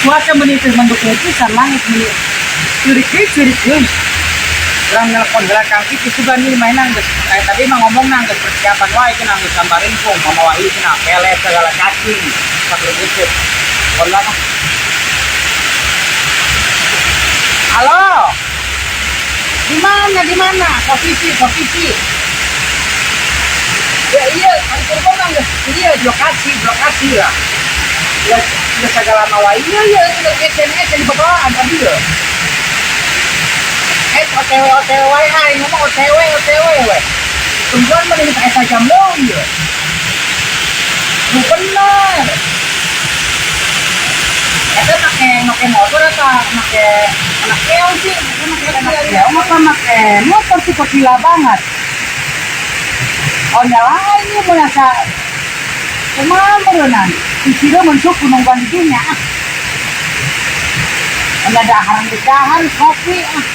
Cuaca meni teu mendukung pisan, langit meni ceurik deui, ceurik deui. Urang nelpon heula Kang Kiki sugan nih mainan geus kayak tadi mah ngomong geus persiapan wae cenah, geus gambar ringkung mamawa ieu cenah, pelet segala cacing sebelum itu. Lah. Halo. Di mana, di mana? Posisi, posisi. Ya iya, kan kurban mah geus iya lokasi, lokasi lah. Ya, geus segala mawa iya iya SNS di bawaan tadi ya. Eh, OTW OTW wae, aing ngomong OTW OTW we. Tungguan mah ini eta jam leuwih ya. Lu bener. Eta make make motor atau make anak keong sih? Make anak keong apa make motor sih, kok gila banget. Oh, nyalain ya mun asa kumaha meureunan. Isina mun sok nungguan di dinya ah. Ada daharan di dahar kopi ah.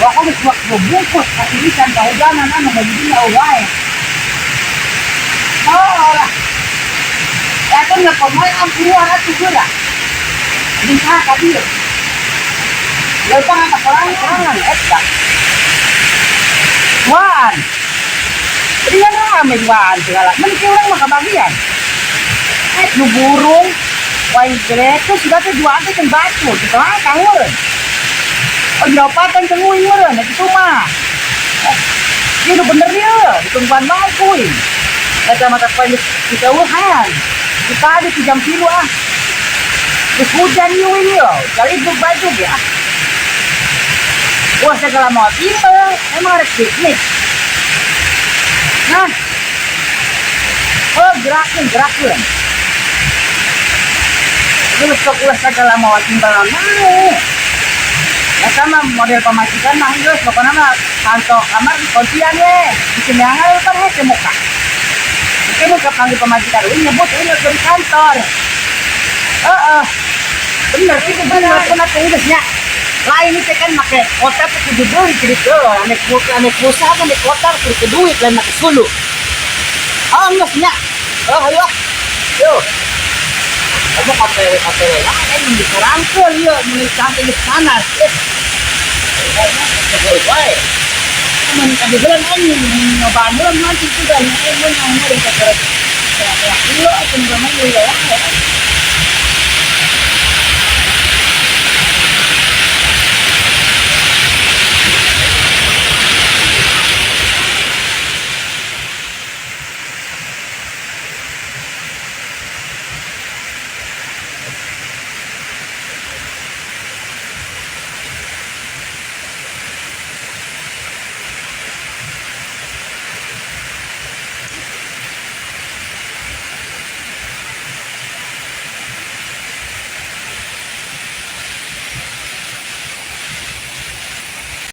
Wah, kan geus dua bungkus katirisan kahujanan anu bagi dinya wae. Oh lah. Ya kan nelpon wae am, buruan atuh geura. Jeung saha ka dieu? Leumpang ka sorangan eta. Wan. Jadi kan rame duaan segala. Mun ki urang mah kabagian. Eh, nu burung wae gelekeun sudah teh duaan teh jeung batur di belakang meureun. Oh, diopatan jeung uing meureun kitu mah. Eh, ieu nu bener ieu, ditungguan bae kuing. Eta mata poe geus dijauhan. Kita ada di jam 3 ah. Geus hujan ieu uing ieu, cari baju ge ah. Wah, segala mau tipe, emang rek piknik. Nah, oh gerakin, gerakin. Lu sok ulah segala mau timbangan mau. Ya sama model pamajikan mah geus pokona mah kantor kamar kuncian we. Di sendangan pan hese muka. Mungkin muka panggil pamajikan uing nyebut uing di kantor. Heeh. Bener itu bener pun atuh geus nya. Lain itu kan make kota tuh kudu duit jadi tuh aneh aneh pulsa kan di kota kudu duit, lain make sulu. Oh, geus nya. Oh, ayo ah. Yo. Kamu OTW OTW lah, ini dikurangkeun ieu mun cantik geus panas. Eh. Wae. Mun kadi heula anjing nyobaan heula mancing sudah aing mun ngomong ka kilo atuh main wae.